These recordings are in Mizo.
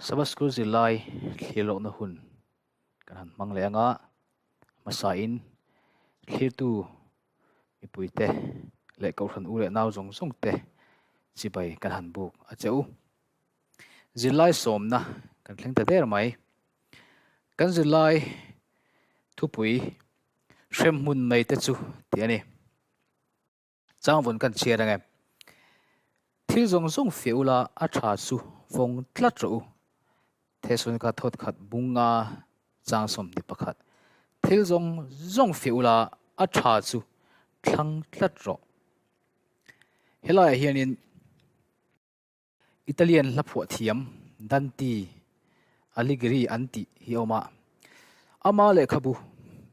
Sabbath School zirlai thlir lohna hun kan han hmang leh anga hmasain thlirtu mipuite leh kohhran u leh nau zawng zawng te chibai kan han buk a che u. Zirlai sawmna kan thleng ta der mai. Kan zirlai thupui hremhmun mai te chu tih a ni. Changvawn kan chhiar ange. Thil zawng zawng fiah ula a tha chu vawng tlat rawh u. Thesalonika thawt khat bunga chang 21. Thil zawng zawng fiah ula a tha chu thlang tlat rawh. Helaiah hianin Italian hla phuah thiam Dante Alighieri an tih hi a awm a. Ama lehkhabu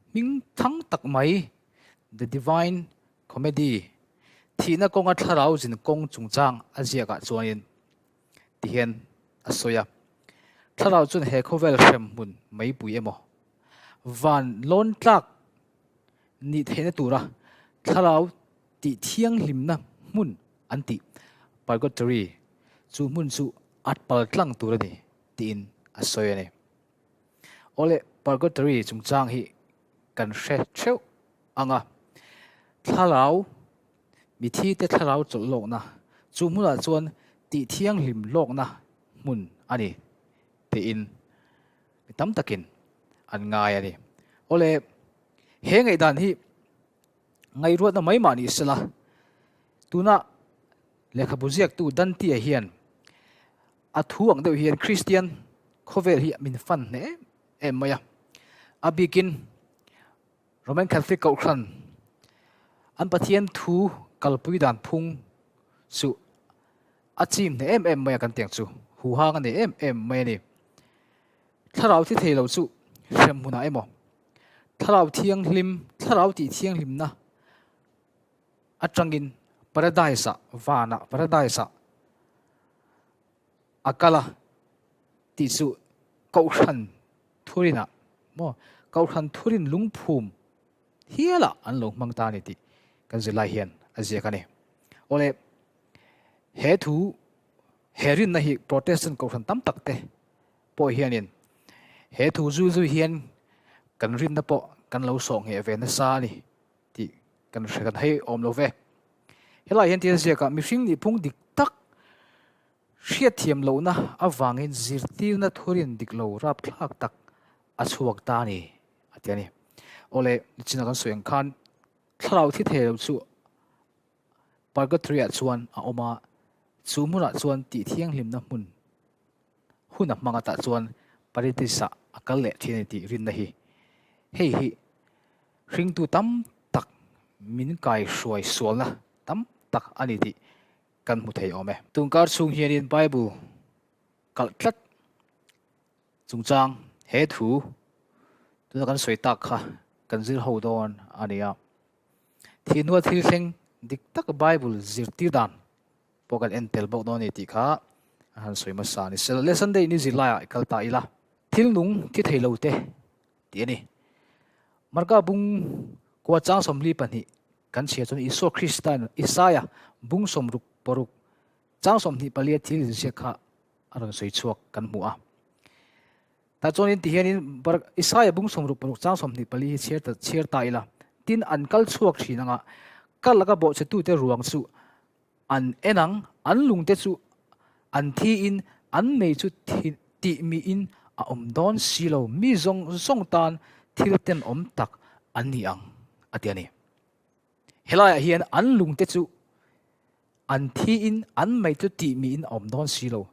hming thang tak mai The Divine Comedy, Thihna kawnga thlarau zin kawng chungchang a ziakah chuanin tihian a sawi a, Thlarau chuan he khawvel hrem hmun meipui emaw van lawn tlak nih theihna tura thlarau tih thianghlimna hmun an tih, purgatory, chu hmun chu a pal tlang tur a ni tiin a sawi a ni. Awle, purgatory chungchang hi kan hre theuh ang a, thlarau, mithite thlarau chawlh lawkna, chu hmunah chuan tih thianghlim lawkna hmun a ni tiin mi tam takin an ngai a ni. Awle, he ngaihdan hi Ngaihruatna mai mah ni sela, tuna lehkhabu ziaktu Dante-a hian a thu ang deuh hian Kristian khawvel hi min fan hle em em mai a. A bikin Roman Catholic Kohhran an Pathian thu kalpui dan phung chu a chim hle em em mai a kan tiang chu huhang a nei em em mai a ni. Thlarau thi thei lo chu hrem hmunah emaw Thlarau Thianghlim, Thlarau tih thianghlimna atangin Paradise-ah, vanah, Paradise-ah a kal a tih chu Kohhran thurinah maw, Kohhran thurin lungphum hialah an lo hmang ta a ni tih kan zirlai hian a ziak a ni. Awle, he thu, he rinna hi Protestant Kohhran tam tak te pawh hianin he thu zui zui hian kan rinna pawh kan lo sawh ngheh ve nasa a ni tih kan hre kan hei awm lo ve. Helai hian tia ziakah mihring nih phung dik tak hriatthiam lohna avangin zirtirna thurin dik lo rapthlak tak a chhuak ta a ni a ti a ni. Awle, nichina kan sawi ang khan thlarau thi thei lo chu Purgatory-ah chuan a awm a, chu hmunah chuan tih thianghlimna hmun hun a hmang atah chuan Paradise-ah a kal leh thin a ni tih rinna hi. Hei hi hringtu tam tak min kaihruai sualna tam tak a ni tih kan hmu thei awm e. Tunkar chhung hianin Bible kalh tlat chungchang he thu tuna kan sawi tak kha kan zir ho dawn a ni a. Thihnual thil thleng dik tak Bible zirtir dan pawh kan en tel bawk dawn a ni tih kha a han sawi hmasa a ni. Sela le Sunday ni zirlaiah i kal ta ila. Thil nung thi thei lo te tih a ni. Marka bung kua chang 42 kan chhiar chuan Isua Krista in Isaia bung 66 chang 24 a thil inziak kha a rawn sawi chhuak kan hmu a. Tah chuanin ti hianin Isaia bung 66 chang 24 hi chhiar ta chhiar ta ila, tin an kal chhuak thin anga kal laka bawhchhetute ruang chu an en ang, an lungte chu an thiin an mei chu tih miin a awm dawn si lo, mi zawng zawng tan thil tenawm tak an ni ang, a ti a ni. Helaiah hian an lungte chu an thiin an mei chu tih miin a awm dawn si lo,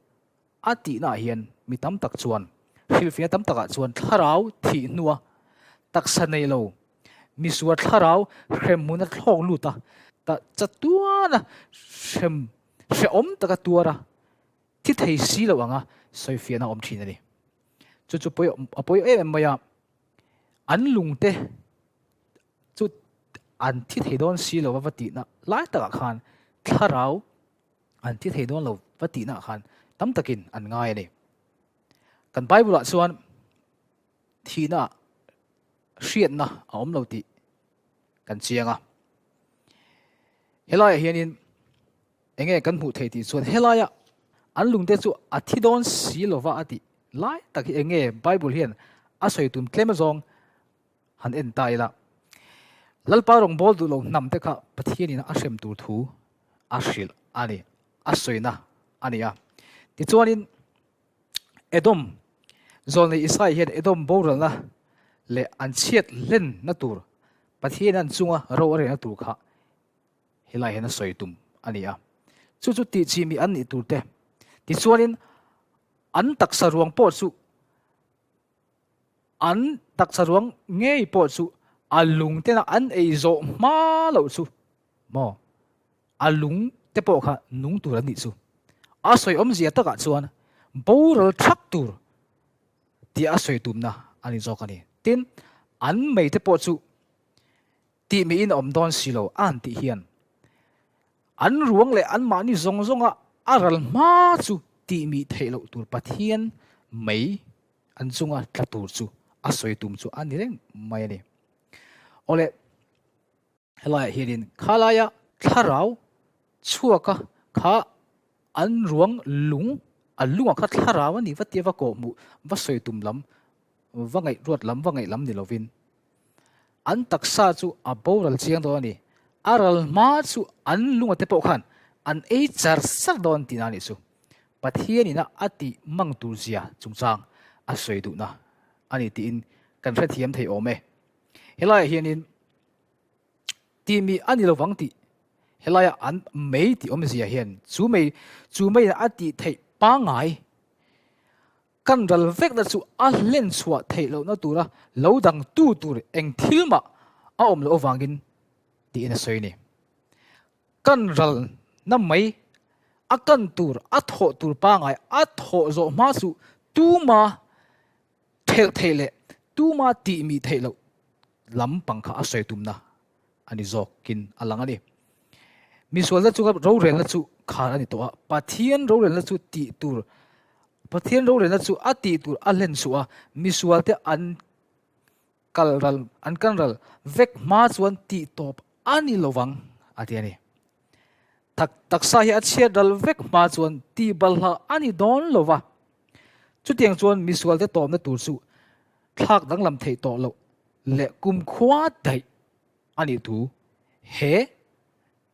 A tihnaah hian mi tam tak chuan hrilhfiahna tam takah chuan thlarau thih hnua taksa nei lo misual thlarau hremhmuna thlawk lut a, ta chatuana hrem hrehawm taka tuar a thi thei si lo anga sawifiahna a awm thin a ni. Chu chu pawi a pawi em em mai a, an lungte chu an thi thei dawn si lo va tihna lai takah khan thlarau An thi thei dawn lo va tihna khan tam takin an ngai a ni. Kan Bible-ah chuan thihna hriatna a awm lo tih kan chiang a. Helaiah hianin enge kan hmuh thei tih chuan helaia An lungte chu a thi dawn si lova a tih lai tak hi eng nge Bible hian a sawi tum tlem azawng han en ta ila. Lalpa rawngbâwl duh lo hnam te kha Pathianin a hrem tur thu a hrilh a ni, a sawina a ni a. Tichuanin Edom, zawlnei Isaiah hian Edom boralna leh an chhiat hlenna tur Pathianin an chunga ro a rehna tur kha Helai hian a sawi tum a ni a, chu chu tih chi mi an nih tur te. Tichuanin an taksa ruang pawh chu an taksa ruang ngei pawh chu a lung tena an ei zawh hma loh chu maw a lung te pawh kha nung tur an nih chu. A sawi awmzia takah chuan boral thak tur tih a sawi tumna a ni zawk a ni. Tin, an mei te pawh chu Tih miin a awm dawn si lo a han tih hian an ruang leh anmahni zawng zawnga a ral hma chu tih mih theih loh tur Pathian mei an chunga tla tur chu a sawi tum chu a ni reng mai a ni. Awle, helaiah hianin khalaia thlarau chhuaka kha an ruang lung, a lungah kha thlarau a ni va tia va kawhhmuh va sawi tum lam va ngaih ruat lam va ngaih lam ni lovin an taksa chu a boral chiang dawn a ni. A ral hma chu an lunga te pawh khan an ei char char dawn tihna a nih chu. Pathianina a tih mang tur zia chungchang a sawi duhna a ni tiin kan hrethiam thei awm e. Helaiah hianin tih mi a ni lovang tih helaia an mei tih awmzia hian chu mei chu meiin a tih theih pangngai Kan ral vekna chu a hlen chhuah theih lohna tura lo dang tu tur eng thil mah a awm loh avangin tiin a sawi a ni. Kan ralna mai a kan tur a thawh tur pangai a thawh zawh hma chu tuma thelh theih leh tuma tih mih theih loh lam pang kha a sawi tumna a ni zawkin a lang a ni. Misualna chunga rorelna chu khar a ni tawh a, Pathian rorelna chu tih tur Pathian rorelna chu a tih tur a hlen suh a, misualte an kal ral an kan ral vek hma chuan tih tawp a ni lovang a ti a ni. Tak taksa hi a chhiat ral vek hma chuan tih balhla a ni dawn lo va. Chutiang chuan misualte tawpna tur chu thlak danglam theih tawh loh leh kumkhua daih a nih thu he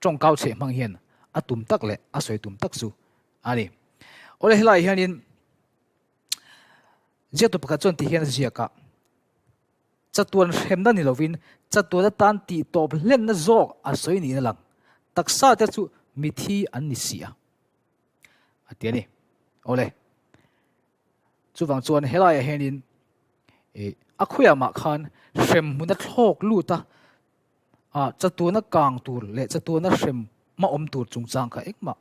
tawngkau chheh hmang hian a tum tak leh a sawi tum tak chu a ni. Awle helaiah hianin ziaktu pakhat chuan ti hian a ziak a, Chatuan hremna ni lovin chatuan atan tih tawp hlenna zawk a sawi niin a lang. Taksa te chu mithi an ni si a, a ti a ni. Awle. Chuvang chuan helaiah hianin ih a khawiah mah khan hrem hmuna thlawk lut a, ah chatuana kang tur leh chatuana hrem hma awm tur chungchang kha engmah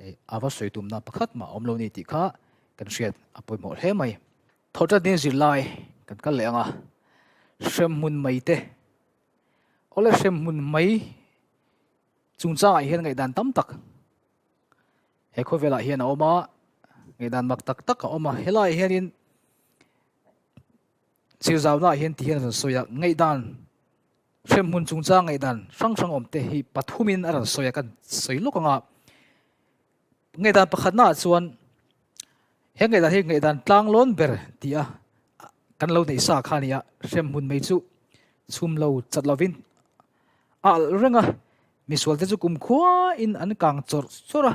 ih a va sawi tumna pakhat mah a awm lo a ni tih kha kan hriat a pawimawh hle mai. Thawhṭatni zirlai kan kal leh ang a, hrem hmun mai te, awle hrem hmun mai chungchangah hian ngaihdan tam tak He khawvelah hian a awm a, ngaihdan mak tak tak a awm a. Helaiah hianin chirzauna ah hian ti hian a rawn sawi a, ngaihdan hremhmun chungchang ngaihdan hrang hrang awm te hi pathumin a rawn sawi a, kan sawi lawk ang a. Ngaihdan pakhatna ah chuan he ngaihdan hi ngaihdan tlanglawn ber tih a kan lo neih sa kha a ni a, hremhmun mai chu chhum lo chat lovin a alh reng a, misualte chu kumkhuain an kang chawrh chawrh a.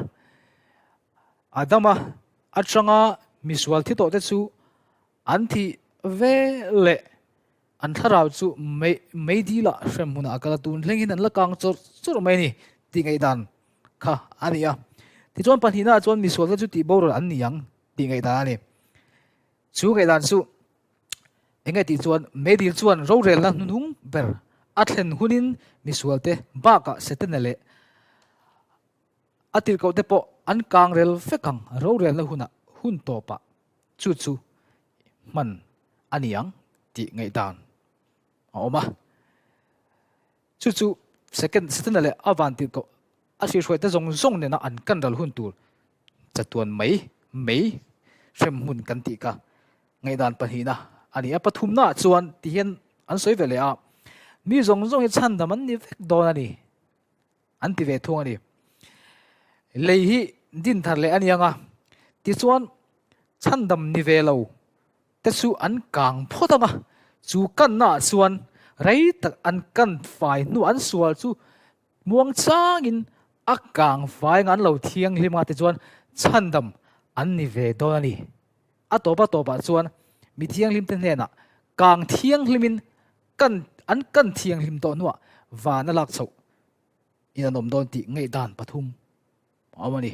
Adama atanga misual thi tawhte chu an thih ve leh an thlarau chu mei meidila hrem hmunah a kal a, tun thlengin an la kang chawrh chawrh mai a ni tih ngaihdan kha a ni a. Tichuan pahnihnaah chuan misualte chu tih boral an ni ang tih ngaihdan a ni. Chu ngaihdan chu Enge tih chuan meidil chuan rorelna hnuhnung ber a thlen hunin misualte bakah Setana leh a tirhkohte pawh an kangrel vek ang rorelna hunah hun tawpah chu chu hman a ni ang tih ngaihdan a awm a. Chu chu second Setana leh a van tirhkoh a hrihhruaite zawng zawng nena an kan ral hun tur chatuan mai mai hrem hmun kan tih kha ngaihdan pahnihna a ni a. Pathumnaah chuan ti hian an sawi ve leh a, mi zawng zawng hi chhandam an ni vek dawn a ni an ti ve thung a ni. Lei hi din thar leh a ni ang a. Tichuan, chhandam ni ve lo te chu an kang phawt ang a, chu kanna ah chuan rei tak an kan fai hnu an sual chu muang changin a kang fai ang a, an lo thianghlim a tichuan chhandam an ni ve dawn a ni. A tawp a tawpah chuan mi thianghlim te hnenah kang thianghlimin kan an kan thianghlim tawh hnuah van a lak chhoh in an awm dawn tih ngaihdan pathum a awm a ni.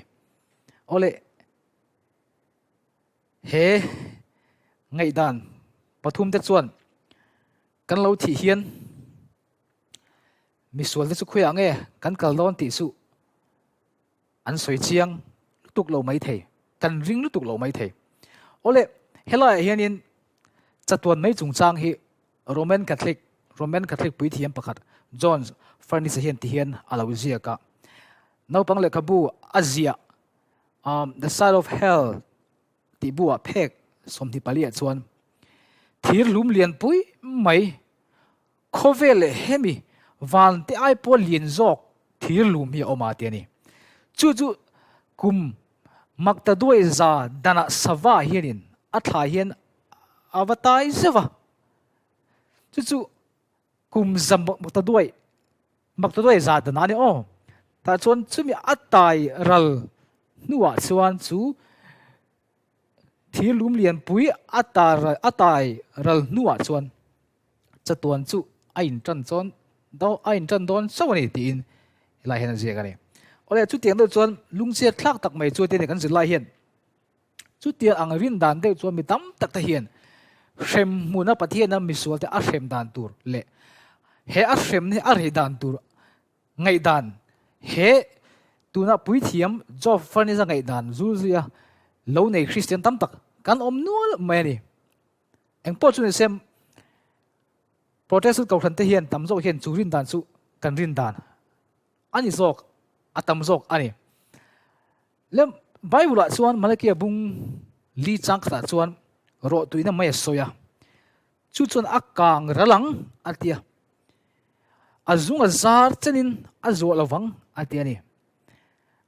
Awle he ngaihdan pathum te chuan kan lo thih hian misual te chu khawiah nge kan kal dawn tih chu An sawi chiang lutuk lo mai thei, kan ring lutuk lo mai thei. Awle, helaiah hianin chatuan mai chungchang hi Roman Catholic, Roman Catholic puithiam pakhat John Furniss-a hian ti hian a lo ziak a. Naupang lehkhabu a ziah The Side of Hell tih buah phek 24 ah chuan thir hlum lianpui mai Khawvel leh hemi van te ai pawh lian zawk thir lum hi a awm a ti a ni. Chu chu kum maktaduai za danah sava hianin a thla hian a va tai zeuh a. Chu chu kum za maktaduai maktaduai za danah a ni aw. Tah chuan chumi a tai ral hnuah chuan chu Thir lum lianpui a tar a tai ral hnuah chuan chatuan chu a intan chawn a intan dawn chauh a ni tiin helai hian a ziak a ni. Awle chutiang deuh chuan lungchhiat thlak tak mai chu tia kan zirlai hian chutiang ang rin dan deuh chuan mi tam tak te hian hrem hmuna Pathiana misual te a hrem dan tur leh he a hremna hi a rei dan tur Ngaihdan, He tuna puithiam Job Furniss-a ngaihdan zul zuia lo nei Kristian tam tak kan awm nual mai a ni. Eng pawh chu ni se, Protestant kohhran te hian tam zawk hian chu rindan chu kan rindan a ni zawk, a tam zawk a ni. Le Bible-ah chuan Malakia bung li chang khatah chuan rawhtuina mai a sawi a. Chu chuan a kang ral ang a ti a, a zung a zar chenin a zuah lo vang a ti a ni.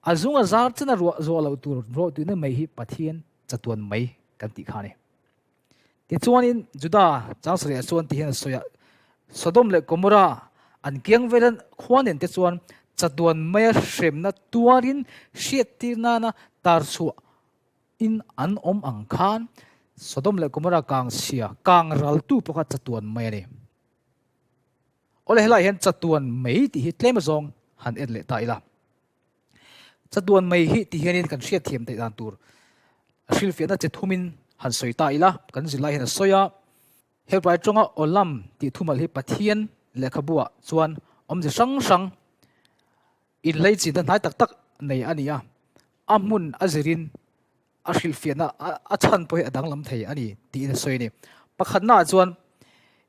A zung a zar chen a ruah zuah loh tur rawh tuina mai hi Pathian chatuan mai kan tih kha a ni. Tichuanin Juda chang sarih ah chuan ti hian a sawi a, Sodom leh Gomorrah an kiang velan khua nen te chuan chatuan maia hremna tuarin hriattir nana tar chhuah In an awm ang khan Sodom leh Gomorrah kang chhia, kang raltu pawh kha chatuan mai a ni. Awle helaiah hian chatuan mai tih hi tlem azawng han en leh ta ila. Chatuan mai hi tih hianin kan hriatthiam theih dan tur hrilhfiahna chi thumin han sawi ta ila, kan zirlai hian a sawi a. Hebrai tawnga Olam tih thumal hi Pathian lehkhabuah chuan awmze hrang hrang Inleichina hnai tak tak nei a ni a, a hmun a zirin a hrilhfiahna a chhan pawh hi a danglam thei a ni tiin a sawi a ni. Pakhatnaah chuan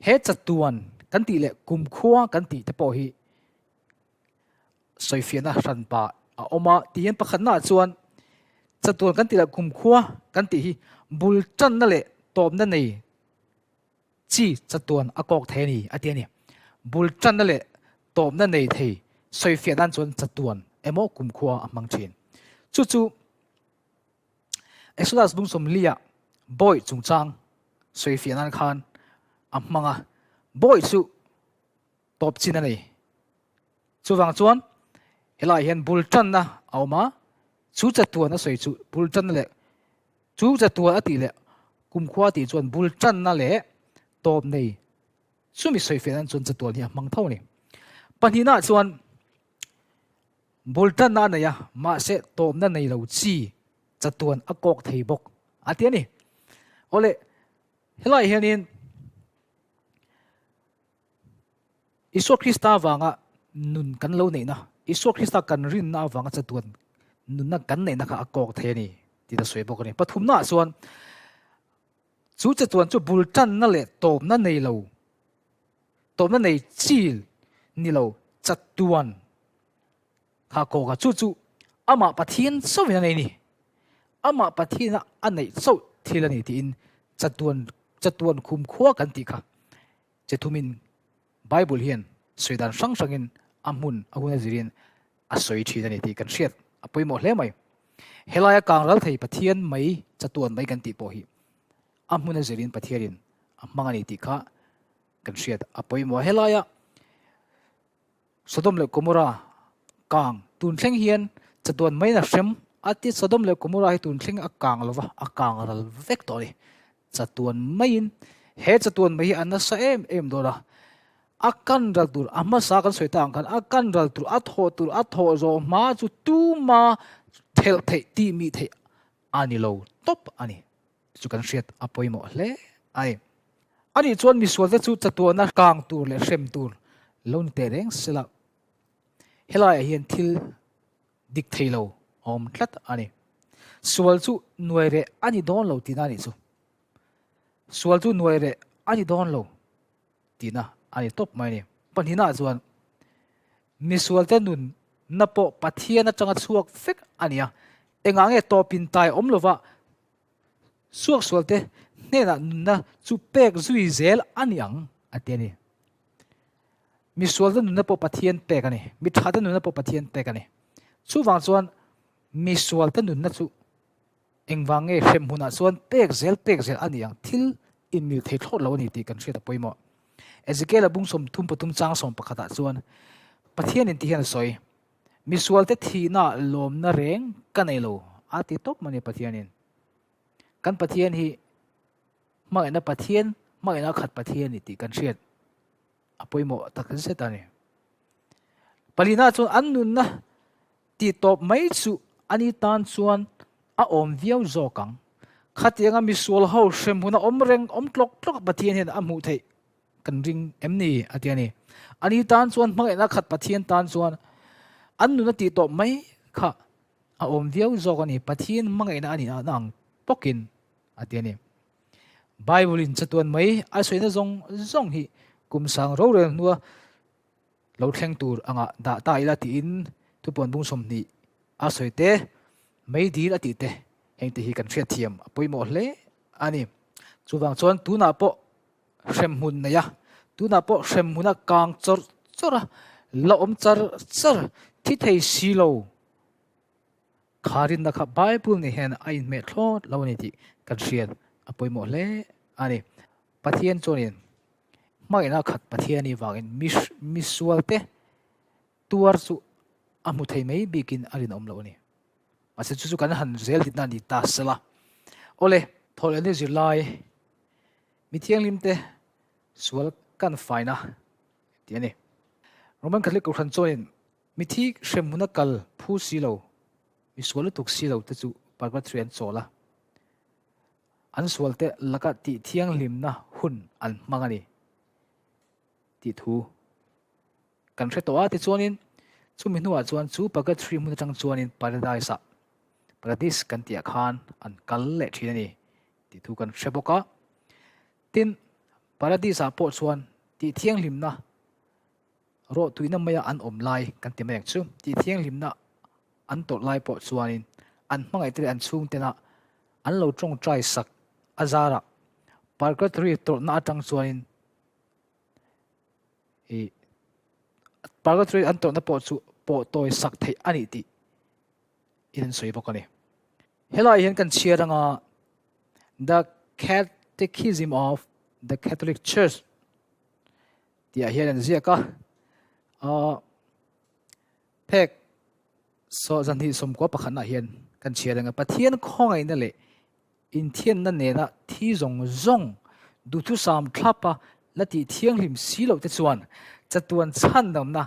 he chatuan kan tih leh kumkhua kan tih te pawh hi sawifiahna hranpa a awm a tiin pakhatnaah chuan chatuan kan tih leh kumkhua kan tih hi bul tanna leh tawpna nei Chi chatuan a kawk thei a ni, a ti a ni. Bul tanna leh tawpna nei thei sawifiah nan chuan chatuan emaw kumkhua a hmang thin. Chu chu Exodus bung sawmlia bawi chungchang sawifiah nan khan a hmang a, bawi chu tawp chin a nei. Chuvang chuan helaiah hian bul tanna a awm a, chu chatuan a sawi chu bul tanna leh Chu chatuan a tih leh kumkhua a tih chuan bul tanna leh tawp nei chumi sawifiah nan chuan chatuan hi a hmang tho a ni. Pahnihnaah chuan bul tanna a nei a, mahse tawpna nei lo chi chatuan a kawk thei bawk a ti a ni. Awle, helaiah hianin Isua Krista avanga nun kan lo neihna, Isua Krista kan rinna avanga chatuan nunna kan neihna kha a kawk thei a ni tih a sawi bawk a ni. Pathumnaah chuan chu chatuan chu bul tanna leh tawpna nei lo, tawpna nei chil ni lo chatuan kha a kawk a. Chu chu amah Pathian chauhin a nei a ni. Amah Pathiana a neih chauh thil a ni tiin chatuan chatuan khumkhua kan tih kha. Che thumin Bible hian sawi dan hrang hrangin a hmun a hun a zirin a sawi thin a ni tih kan hriat a pawimawh hle mai. Helaia kang ral thei Pathian mai chatuan mai kan tih pawh hi a hmun a zirin Pathianin a hmang a ni tih kha kan hriat a pawimawh a. Helaia Sodom leh Gomorrah kang tun thleng hian chatuan maiin a hrem a ti Sodom leh Gomorrah hi tun thleng a kang lova a kang ral vek tawh a ni. Chatuan maiin he chatuan mai hi a nasa em em dawn a, a kan ral tur a hmasa kan sawi ta ang khan a kan ral tur a thawh tur a thawh zawh hma chu tuma thelh theih tih mih theih a ni lo tawp a ni. Chu kan hriat a pawimawh hle a ni. Anih chuan misualte chu chatuahna kang tur leh hrem tur lo ni teh reng sela, helaiah hian thil dik thei lo a awm tlat a ni. Sual chu nuai reh a ni dawn lo tihna a nih chu. Sual chu nuai reh a ni dawn lo tihna a ni tawp mai a ni. Pahnihnaah chuan misualte nunna pawh Pathian atanga chhuak vek a ni a, engah nge tawpin tai awm lova Suaksualte hnenah nunna chu pek zui zel a ni ang, a ti a ni. Misualte nunna pawh Pathian pek a ni. Mi thate nunna pawh Pathian pek a ni. Chuvang chuan misualte nunna chu engvang nge hrem hunah chuan pek zel pek zel a ni ang, thil inmil thei thlawt lo a ni tih kan hriat a pawimawh. Ezekiel-a bung 33 chang sawm pakhatah chuan Pathianin ti hian a sawi, Misualte thihna lawmna reng ka nei lo, a ti tawp mai a ni Pathianin. Kan Pathian hi hmangaihna Pathian, hmangaihna khat Pathian a ni tih kan hriat a pawimawh tak zet a ni. Palina chuan an nunna tih tawp mai chu ani tan chuan a awm viau zawk ang. Khatianga misual ho hrem huna awm reng awm tlawk tlawk Pathian hian a hmuh theih Kan ring em ni? a ti a ni. Ani tan chuan hmangaihna khat Pathian tan chuan an nun a tih tawh mai kha a awm viau zawk a ni. Pathian hmangaihna a nihna ang bawkin a ti a ni. Bible in chatuan mai a sawina zawng zawng hi kum sang rorel hnua lo thleng tur anga dah ta ila tiin thupuan bung 20 a sawi te, mei dil a tih te hengte hi kan hriatthiam a pawimawh hle a ni. Chuvang chuan tunah pawh hremhmun nei a, tunah pawh hremhmun a kang chawrh chawrh a, la awm char char thi thei si lo. Kha rinna kha Bible nih hian a inhmeh thlawt lo a ni tih kan hriat a pawimawh hle a ni. Pathian chuanin hmangaihna khat Pathian nih vangin misualte tuar chu a hmu thei mai bikin a rinawm lo a ni. Mahse chu chu kan han zel ditna a ni ta sela. Awle, thawhlehna zirlai Mi thianghlimte sual kan faina tih a ni. Roman Catholic Kohhran chuanin mithi hremhmuna kal phu si lo, mi sual lutuk si lo te chu Purgatory an chawl a, an sualte laka tih thianghlimna hun an hmang a ni tih thu kan hre tawh a. Tichuanin chumi hnuah chuan chu Purgatory hmun atang chuanin Paradise-ah, Paradis kan tihah khan an kal leh thin a ni. Tih thu kan hre bawk a. Tin, Paradis-ah pawh chuan tih thianghlimna rawh tuihna maia an awm lai kan ti mai ang chu. Tih thianghlimna an tawrh lai pawh chuanin an hmangaihte leh an chhungtena an lo tawngtai sak a zarah Purgatory tawrhna atang chuanin ih Purgatory an tawrhna pawh chu pawh tawi sak theih a nih tih in an sawi bawk a ni. Helaiah hian kan chhiar anga The Catechism of the Catholic Church tihah hian an ziak a, uh, phek saw zahnih sawmkua pakhatnaah hian kan chhiar anga Pathian khawngaihna leh Inthianna nena thi zawng zawng duhthusam thlapa la tih thianghlim si loh te chuan chatuan chhandamna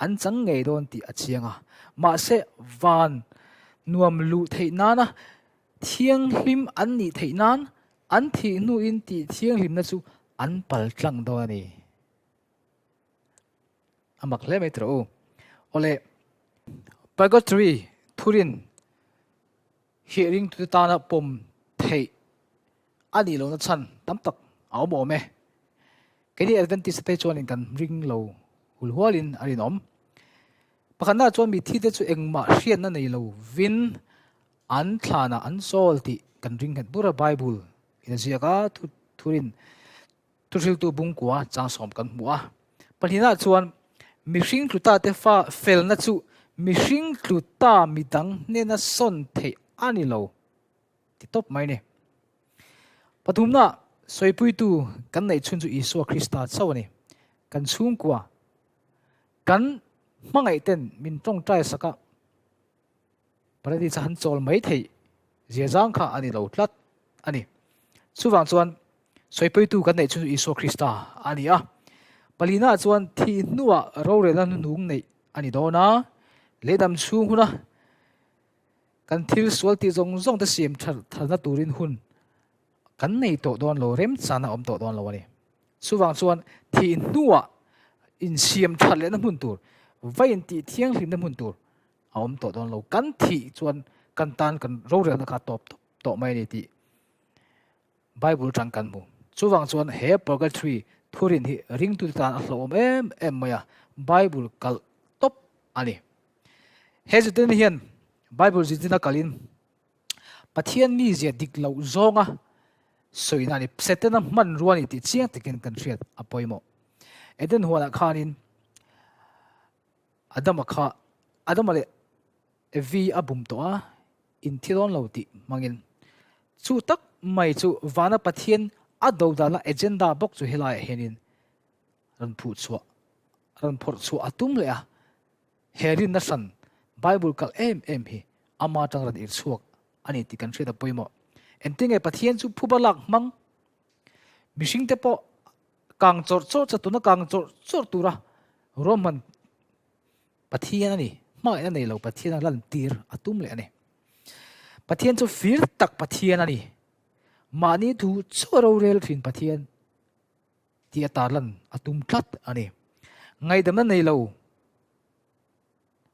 an chang ngei dawn tih a chiang a. Mahse, van nuam luh theih nana thianghlim an nih theih nan an thih hnuin tih thianghlimna chu an pal tlang dawn a ni. A mak hle mai tawh u. Awle, Purgatory thurin Hi ringtute tana pawm theih a nih lohna chhan tam tak a awm awm e. Keini Adventist te phei chuanin kan ring lo hul hualin a rinawm. Pakhatna chuan mithite chu engmah hriatna nei lovin an thlanah an chawl tih kan ring nghet bur a, Bible in a ziak a, thurin Thuhriltu bungkua chang sawm kan hmu a. Pahnihna chuan mihring tlutate fa felna chu mihring tlu ta midang hnena sawn theih a ni lo ti tawp mai a ni. Pathumna sawipuitu kan neih chhun chu Isua Krista chauh a ni. Kan chhungkua, kan hmangaih ten min tawngtai sak a, Paradis a han chawl mai theih zia zang kha a ni lo tlat a ni. Chuvang chuan sawipuitu kan neih chu Isua Krista a ni a. Palina chuan thih hnuah rorelna hnuhnung neih a ni dawn a, leidam chhung huna kan thil sual tih zawng zawng te siam thalna turin hun kan nei tawh dawn lo, remchan a awm tawh dawn lo a ni. Chuvang chuan thih hnuah insiam that lehna hmun tur, va intih thianghlimna hmun tur a awm tawh dawn lo. Kan thih chuan kan tan kan rorelna kha a tawp tawp tawh mai a ni tih Bible atang kan hmu. Chuvang chuan he purgatory thurin hi ringtute tan a hlauhawm em em mai a, Bible kalh tawp a ni. He zirtirna hian Bible zirtirna kalhin Pathian mizia dik loh zawnga sawina a ni. Setana hmanrua a ni tih chiang takin kan hriat a pawimawh. Eden huanah khanin Adama kha Adama leh Evi a bum tawh a, inthi dawn lo tih hmangin. Chu tak mai chu vana Pathian a dodalna agenda bawk chu helaiah hianin rawn phuh chhuah, rawn phawrh chhuah a tum leh a. He rinna hran Bible kalh em em hi ama atang rawn irh chhuak a ni tih kan hriat a pawimawh. Engtinge Pathian chu phuba lak hmang mihringte pawh Kang chawrh chawrh cha tuna kang chawrh chawrh tura ruahman Pathian a ni. Hmangaihna nei lo Pathian a lantir a tum leh a ni. Pathian chu fir tak Pathian a ni. Mahni thu chu a rorel thin Pathian tih a tarlan a tum tlat a ni. Ngaihdamna nei lo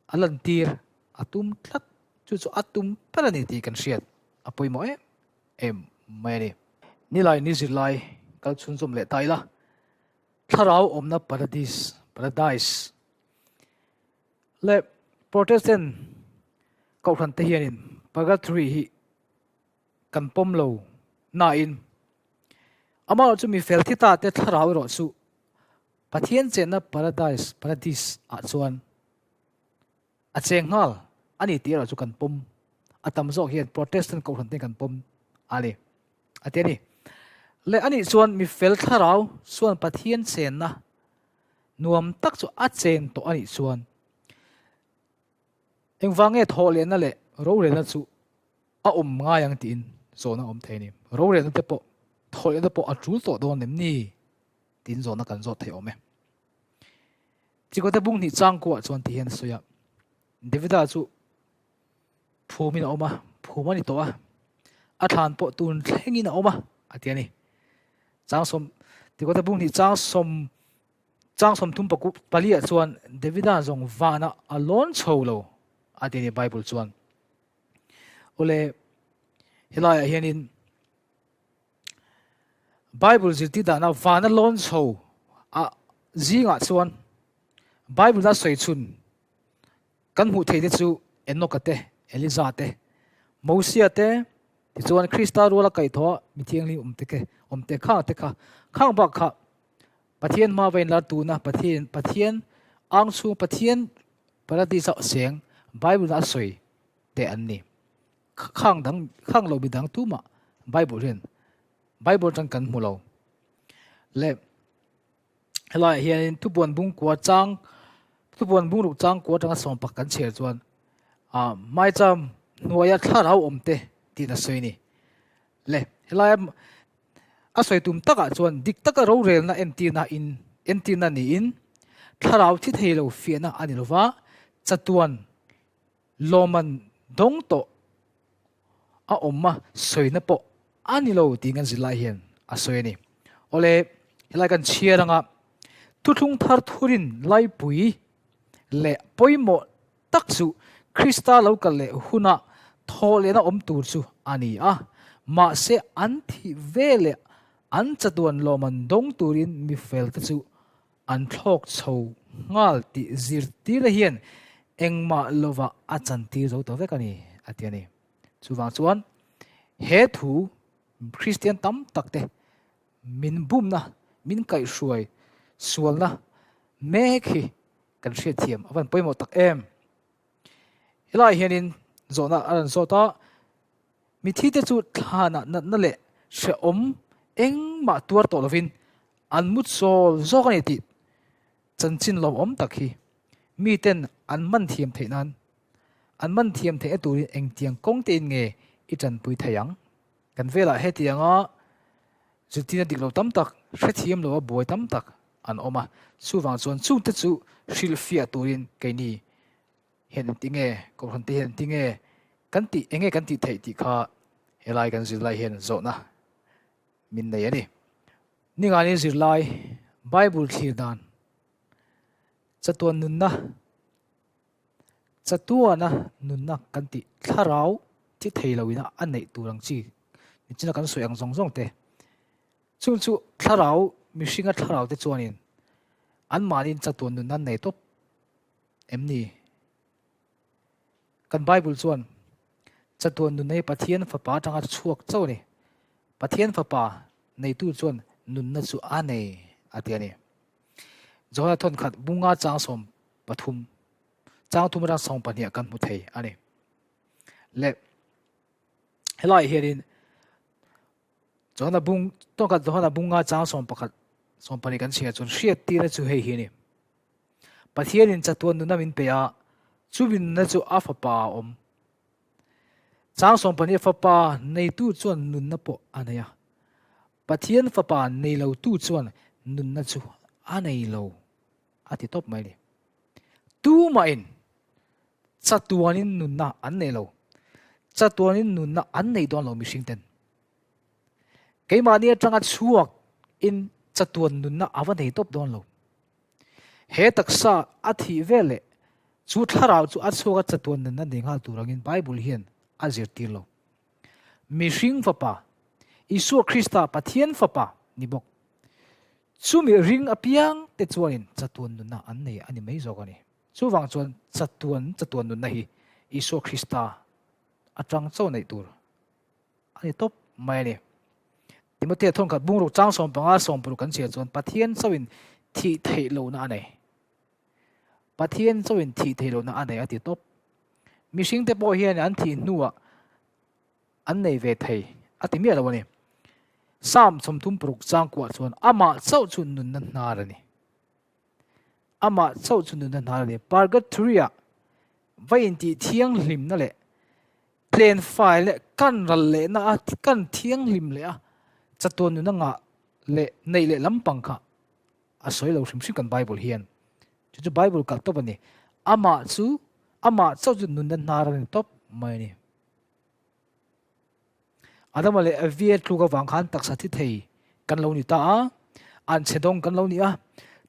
a lantir a tum tlat chu chu a tum ber a ni tih kan hriat a pawimawh em em mai a ni. Nilai ni zirlai kal chhunzawm leh ta ila, thlarau awmna paradis, paradise, leh Protestant kohhran te hianin purgatory hi kan pawm lo nain amaherawhchu chu mi fel thi ta te thlarau erawh chu Pathian chenna paradise, paradis, ah chuan a cheng nghal a ni tih erawh chu kan pawm. A tam zawk hian Protestant kohhran te kan pawm a ni. A ti a ni. Leh anih chuan mi fel thlarau chuan Pathian chenna nuam tak chu a chen tawh anih chuan engvang nge thawh lehna leh rorelna chu a awm ngai ang tiin zawhna a awm thei a ni. Rorelna te pawh thawh lehna pawh a tul tawh dawn em ni? Tiin zawhna kan zawt thei awm e. Chikote bung hnih chang kuah chuan ti hian a sawi a, Davida chu phumin a awm a, phum a ni tawh a, a thlan pawh tun thlengin a awm a, a ti a ni. Chang sawm, Chikote bung hnih chang sawm, chang 30 paku paliah chuan Davida zawng vanah a lawn chho lo, a ti a ni Bible chuan. Awle, helaiah hianin Bible zirtir dana vana lawn chho a zingah chuan Bible a sawi chhun kan hmuh theih te chu Enoka te, Eliza te, Mosia te, tichuan Krista ruala kaihthawh mi thianghlim awm te awm te khang te kha khang bak kha Pathian hma va inlar tuna Pathian Pathian ang chhung Pathian paradis a seng Bible a sawi te an ni. Khang dang, khang lo midang tumah Bible hian Bible atang kan hmu lo. Le helaiah hianin thupuan bung kua chang thupuan bung ruk chang kua atanga sawmpak kan chhiar chuan ah maicham hnuaia thlarau awm te tiin a sawi a ni. Le helaia a sawi tum takah chuan dik taka rorelna entirna in entirna niin thlarau thi thei lo fiahna a ni lova chatuan Lawman dawng tawh a awm a sawina pawh a ni lo tih kan zirlai hian a sawi a ni. Awle, helai kan chhiar anga thuthlung thar thurin laipui leh pawimawh tak chu Krista lo kal leh huna thawh lehna awm tur chu a ni a, mahse an thih ve leh an chatuan lawman dawng turin mi felte chu An thlawk chho nghal tih zirtirna hian engmah lovah a chantir zo ta vek a ni, a ti a ni. Chuvang chuan he thu Kristian tam tak te min bumna, min kaihhruai sualna mek hi kan hriatthiam a van pawimawh tak em? Helaiah hianin zawhna a rawn zawt a, Mithite chu thlanah natna leh hrehawm engmah tuar tawh lovin an mut zawl zawk a ni tih chanchin lawmawm tak hi miten an man thiam theih nan an man thiam theihna turin engtiang kawng tein nge i tanpui thei ang? Kan velah hetianga zirtirna dik lo tam tak, hrethiam loa buai tam tak an awm a, chuvang chuan chungte chu hrilhfiah turin keini hian engti nge, Kohhran te hian engti nge kan tih, enge kan tih theih tih kha helai kan zirlai hian zawhna min nei a ni. Ningani zirlai Bible thlir dan chatuan nunna chatuana nunna kan tih thlarau thi thei lo ina a neih tur ang chi nichina kan sawi ang zawng zawng te chung chu thlarau mihringa thlarau te chuanin anmahniin chatuan nunna an nei tawp em ni? Kan Bible chuan chatuan nun hi Pathian Fapa atanga chhuak chauh a ni. Pathian Fapa neitu chuan nunna chu a nei a ti a ni. Johana thawnkhat bunga chang 13, chang thum atang 12 kan hmu thei a ni. Le helai hianin Johana bung thawnkhat Johana bunga chang 11 12 kan chhiar chuan hriattirna chu hei hi a ni. Pathianin chatuan nuna min pe a, chumi nunna chu a fapa a awm. Chang 12 Fapa neitu chuan nunna pawh a nei a, Pathian fapa nei lotu chuan nunna chu a nei lo a ti tawp mai a ni. Tumahin chatuanin nunna an nei lo, chatuanin nunna an nei dawn lo mihring ten. Keimahni atanga chhuak in chatuan nunna a va nei tawp dawn lo. He taksa a thih vel leh chu thlarau chu a chhuak a chatuan nunna nei nghal tur angin Bible hian a zirtir lo. Mihring Fapa, Isua Krista Pathian Fapa ni bawk. Chumi ring apiang te chuanin chatuan nunna an nei a ni mai zawk a ni. Chuvang chuan chatuan chatuan nunna hi Isua Krista atang chaw neih tur a ni tawp mai a ni. Timothea thawnkhat bungruk chang 15 60 kan chhiar chuan Pathian chauhin thih theih lohna a nei. Pathian chauhin thih theih lohna a nei a ti tawp. Mihringte pawh hian an thih hnuah an nei ve thei a ti miah lo a ni. Psalm 36 chang kuah chuan amah chauh chu nunna hnar a ni. Amah chauh chu nunna hnar a ni. Purgatory-ah va intih thianghlimna leh tlen fai leh kan ral lehna a kan thianghlim leh a chatuan nuna ngah leh neih leh lampang kha a sawi lo hrim hrim kan Bible hian. Chu chu Bible kalh tawp a ni. Amah chu amah chauh chu nunna hnar a ni tawp mai a ni. Adama leh Evi tluk avang khan taksa thi thei kan lo ni ta a, anchhe dawng kan lo ni a,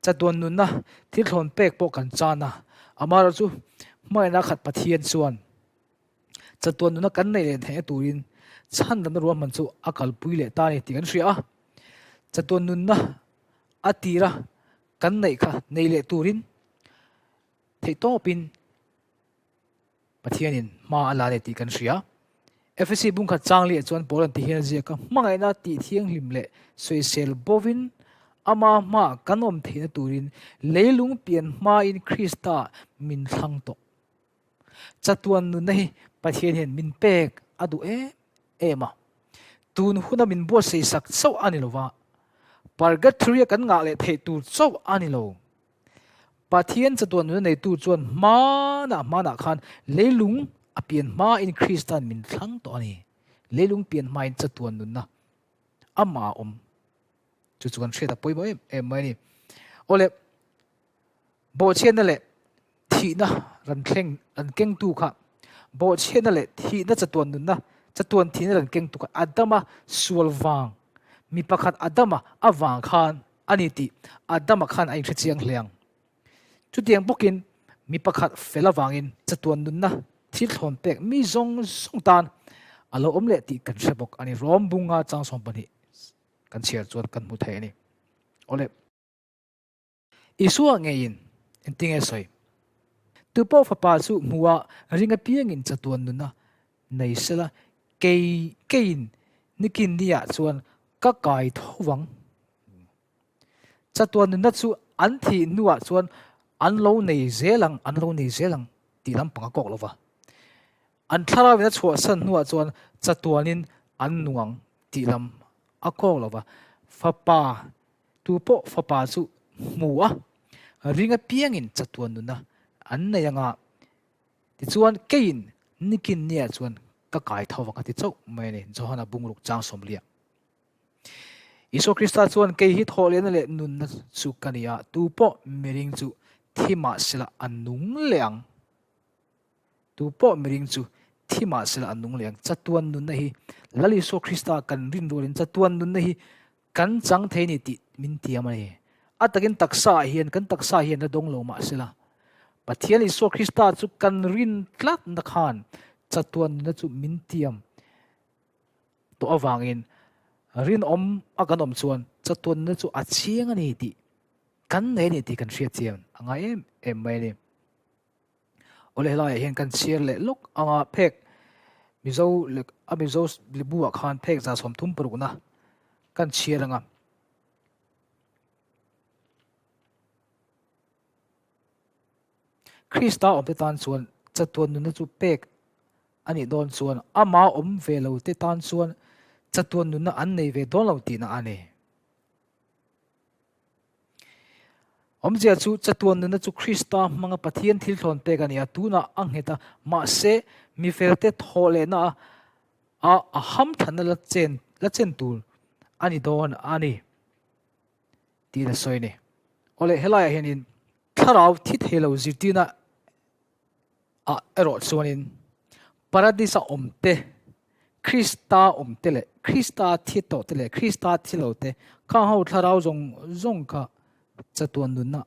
chatuan nunna thil thlawn pek pawh kan chan a. Amaherawhchu chu hmangaihna khat Pathian chuan chatuan nunna kan neih leh theihna turin chhandamna ruahman chu a kalpui leh ta a ni tih kan hria a. Chatuan nunna a tira kan neih kha nei leh turin theihtawpin Pathianin hma a la a ni tih kan hria. Efesi bungkhat chang liah chuan Paul an ti hian a ziak a, Hmangaihna tih thianghlim leh sawisel bovin ama hmaah kan awm theihna turin leilung pian hmain Krista min thlang tawh. Chatuan nunna hi Pathian hian min pek a duh em em a. Tun huna min buatsaih sak chauh a ni lova, Purgatory-a kan ngah leh theih tur chauh a ni lo. Pathian chatuan nuna neitu chuan hmanah hmanah khan leilung a pian hmain Krista'n min thlang tawh a ni. Leilung pian hmain chatuan nunna amah a awm. Chu chu kan hriat a pawimawh em em mai a ni. Awle, bawhchhiatna leh thihna ran thleng ran kengtu kha bawhchhiatna leh thihna chatuan nunna chatuan thihna ran kengtu kha Adama sual vang mi pakhat Adama avang khan a ni tih Adama khan a inhre chiang hle ang. Chutiang bawkin mi pakhat fel avangin chatuan nunna thil thlawn pek mi zawng zawng tan a lo awm leh tih kan hre bawk a ni. Rom bunga chang 12 kan chhiar chuan kan hmu thei a ni. Awle. Isua ngeiin engtinge sawi? Tupawh fapa chu hmu a ring apiangin chatuan nunna nei sela kei keiin nikin niah chuan ka kai tho vang. Chatuan nunna chu an thih hnuah chuan an lo nei zel ang, an lo nei zel ang tih lampang a kawk lo va. An thlarauin a chhuahsan hnuah chuan chatuanin an nung ang tih lam a kawk lo va. Fapa, tu pawh fapa chu hmu a, ring apiangin chatuan nuna an nei anga, tichuan keiin nikin niah chuan ka kai tho vang a ti chauh mai a ni, Johana bungruk chang sawmliah. Isua Krista chuan kei hi thawhlehna leh nunna chu ka ni a, tu pawh miring chu thi mahsela a nung leh ang. Tu pawh miring chu thi mahsela a nung leh ang. Chatuan nunna hi Lal Isua Krista kan rin rualin chatuan nunna hi kan chang thei ni tih min tiam a ni. A takin taksa ah hian kan taksa hian la dawng lo mahsela Pathian Isua Krista chu kan rin tlatna khan chatuan nunna chu min tiam. Tawh avangin rinawm a kan awm chuan chatuanna chu a chiang a ni tih kan nei a ni tih kan hriat chian a ngai em em mai a ni. Awle helaiah hian kan chhiar leh lawk anga phek Mizo a Mizo libu ah khan phek 36 na kan chhiar anga. Krista awmte tan chuan chatuan nunna chu pek a nih dawn chuan ama awm ve lo te tan chuan chatuan nunna an nei ve dawn lo tihna a ni. Awmzia chu chatuan nunna chu Krista hmanga Pathian thil thlawn pek a ni a, tunah a nghet a, mahse mi felte thawh lehna a a hamthanna la chen la chen tur a ni dawn a ni tiin a sawi a ni. Awle helaiah hianin thlarau thi thei lo zirtirna ah erawh chuanin Paradis-a awm te, Krista awm te leh Krista thi tawh te leh Krista thi lo te khang ho thlarau zawng zawng kha chatuan nunna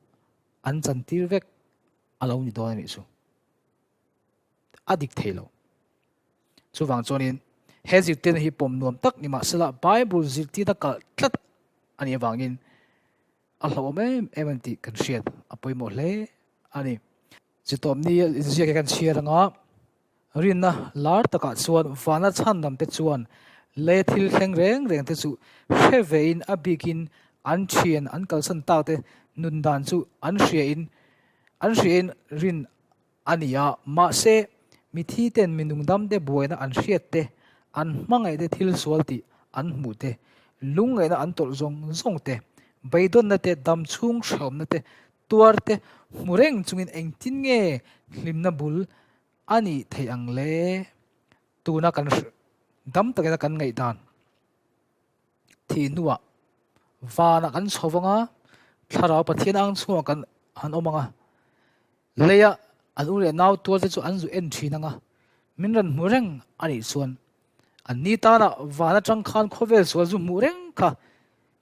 an chantir vek a lo ni dawn a nih chu. A dik thei lo. Chuvang chuanin he zirtirna hi pawm nuam tak ni mahsela Bible zirtirna kalh tlat a nih avangin a hlauhawm em em a ni tih kan hriat a pawimawh hle a ni. Chitawmni inziak hi kan chhiar anga rinna lar takah chuan vana chhandam te chuan lei thil thleng reng reng te chu hre vein a bikin an thian an kalsan tak te nun dan chu an hria in an hria in rin a ni a, mahse, mithi ten mi nungdam te buaina an hriat te, an hmangaih te thil sual tih an hmuh te, lungngaihna an tawlh zawng zawng te, beidawnna te, dam chhung hrehawmna te, tuar te hmu reng chungin engtin nge hlimna bul a nih theih ang le? Tuna kan dam takin a kan ngaihdan. Thih hnuah vanah kan chho vang a, thlarau Pathian ang chhungah kan han awm ang a, leia an u leh nau tual te chu an zu en thin ang a, min rawn hmu reng a nih chuan an ni tana van atang khan khawvel sual zu hmuh reng kha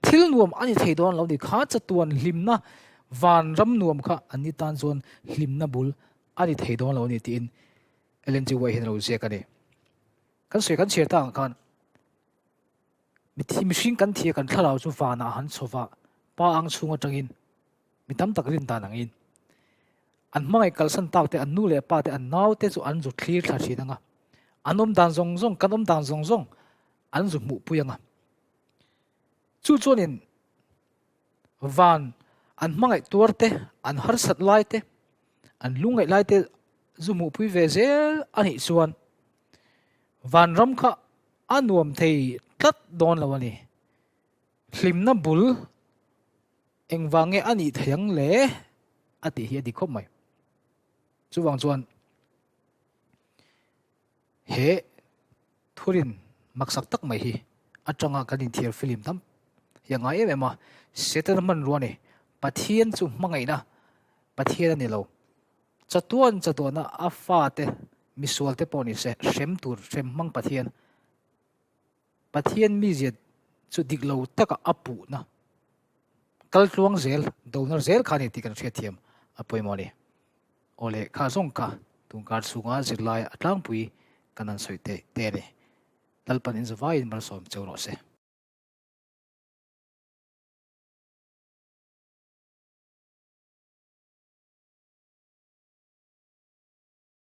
thil nuam a ni thei dawn lo ni kha chatuan hlimna van ram nuam kha an ni tan chuan hlimna bul a ni thei dawn lo a ni tiin Ellen G White hian a lo ziak a ni. Kan sawi kan chhiar tak ang khan Mithi mihring kan thih a kan thlarau chu vanah han chho va, pa ang chhung atangin mi tam tak rin dan angin an hmangaih kalsan tak te, an nu leh pa te, an nau te chu an zu thlir thla thin anga, an awm dan zawng zawng, kan awm dan zawng zawng an zu hmuh pui anga. Chu chuanin van an hmangaih tuar te, an harsat lai te, an lungngaih lai te zu hmuh pui ve zel a nih chuan vanram kha A nuam thei tlat dawn lo a ni. Hlimna bul engvang nge a nih thei ang le? a tih hi a dik khawp mai. Chuvang chuan he thurin maksak tak mai hi atanga kan inthiar film tam hi a ngai em em a. Setana hmanrua a ni. Pathian chu hmangaihna Pathian a ni lo. Chatuan chatuana a fate misual te pawh ni se hrem tur hrem hmang Pathian Pathian mizia chu dik lo taka a puhna kal tluang zel donar zel kha a ni tih kan hriatthiam a pawimawh a ni. Aw leh kha zawng kha tunkar chhunga zirlai a tlangpui kan han sawi te te a ni. Lalpan inzavaiin malsawm cheu rawh se.